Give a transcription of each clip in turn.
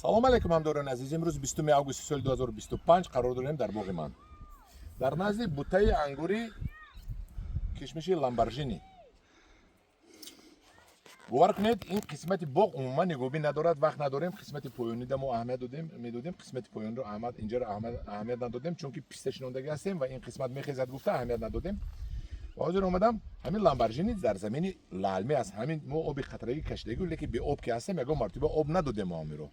Салом алейкум, ҳамдорони азиз. Имрӯз 20 августи соли 2025 қарор дорем дар боғи ман, дар назди бутаи ангури кишмиши Ламборҷини. Бовар кунед, ин қисмати боғ умуман нигоҳубин надорад, вақт надорем. Қисмати поёнида мо аҳамият додем, медодем қисмати поёнро, аҳамият, инҷаро аҳамият надодем, чунки писта шинондагӣ ҳастем ва ин қисмат мехезад гуфта аҳамият надодем. Ва ҳозир омадам, ҳамин Ламборҷини дар замини лаълмӣ аст. Ҳамин мо оби қатрагӣ кашидагӣ, лекин беоб ки ҳастем, ягон мартиба об надодем. Мо ҳамиро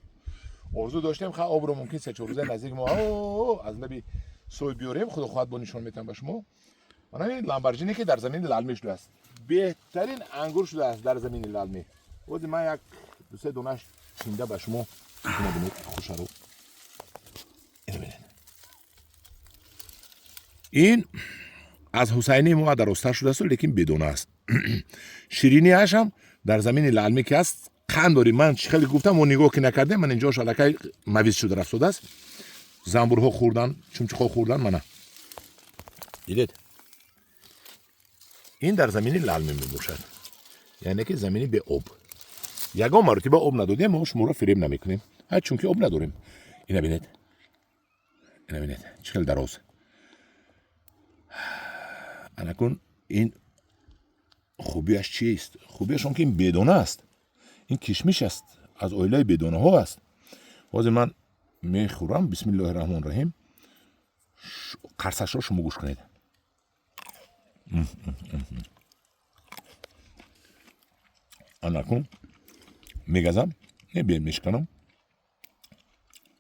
орзу доштем, ха, обро мумкин 3-4 рӯза наздик мо аз лаби сой биёрем, худо хоҳад, бо нишон метам ба шумо. Мана ҳамин Ламборҷине, ки дар замини лаълмӣ шудааст, беҳтарин ангур шудааст дар замини лаълмӣ. Ози ман як дусе донаш чинда ба шумо. Ина бинед, хушаро ина бинед. Ин аз Ҳусайнии мо дарозтар шудааст, лекин бедона аст. Шириниаш ҳам дар замини лаълмӣ ки аст, қанд дорӣ. Ман чӣ хеле гуфтам, мо нигоҳ ки накардем, ман инҷош аллакай мавиз шуда рафтодааст, занбурҳо хӯрдан, чумчуқҳо хӯрдан. Мана дидед, ин дар замини лаълмӣ мебошад, яъне ки замини беоб, ягон маротиба об надодем. Мо шуморо фиреб намекунем, чунки об надорем. Ина бинед, ина бинед, чӣ хел дароз. Анакун ин хубиаш чист? Хубиаш он ки ин бедона аст, ин кишмиш аст, аз оилаи бедонаҳо аст. Ҳозир ман мехӯрам. Бисмиллоҳи раҳмони раҳим. Қарсашро шумо гӯш кунед. Анакун мегазам, не, мешиканам.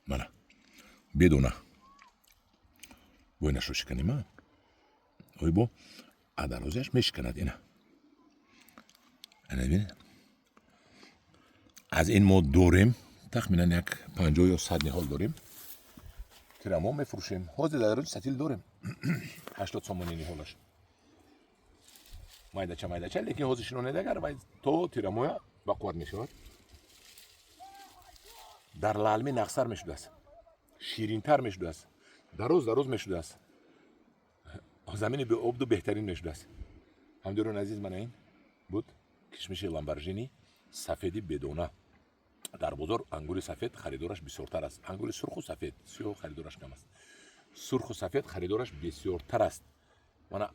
Мана бедона, бо инашро шиканем. Ой, бо адарозиаш мешиканад. Ина, ана бинед. Аз ин мо дорем тахминан як 50 ё 100 ниҳол дорем, тирамо мефурӯшем. Ҳозир дар рӯзи сатил дорем 80 сомонӣ ниҳолаш, майдача майдача, лекин ҳозир шинонед агар, вай то тирамоя ба қувват мешавад. Дар лаълмӣ нағзтар мешудааст, ширинтар мешудааст, дароз дароз мешудааст, замини беобду беҳтарин мешудааст. Ҳамдиёрони азиз, мана ин буд кишмиши Ламборҷини сафеди бедона. Дар бозор ангури сафед харидораш бисёртар аст. Ангури сурху сафед, сиёҳ харидораш кам аст, сурху сафед харидораш бисёртар аст. Мана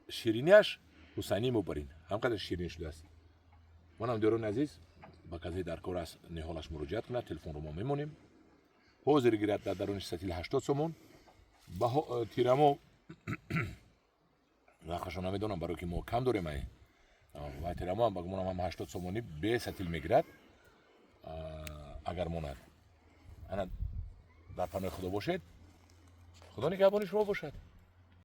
шириниаш Ҳусайнӣ мубарин ҳамқадар ширин шудааст. Ман, ҳамдиёрони азиз, ба касе дар кор аст ниҳолаш, муроҷиат кунад, телефонро мо мемонем. Ҳозир гирад, дар даруни сатили 80 сомон. Тирамо нархашо намедонам, барое ки мо кам дорем. Ай ва тирамо ҳам ба гумонам ҳам 80 сомонӣ бе сатил мегирад, агар монад. Ана, дар паноҳи Худо бошед, Худо нигаҳбони шумо бошад.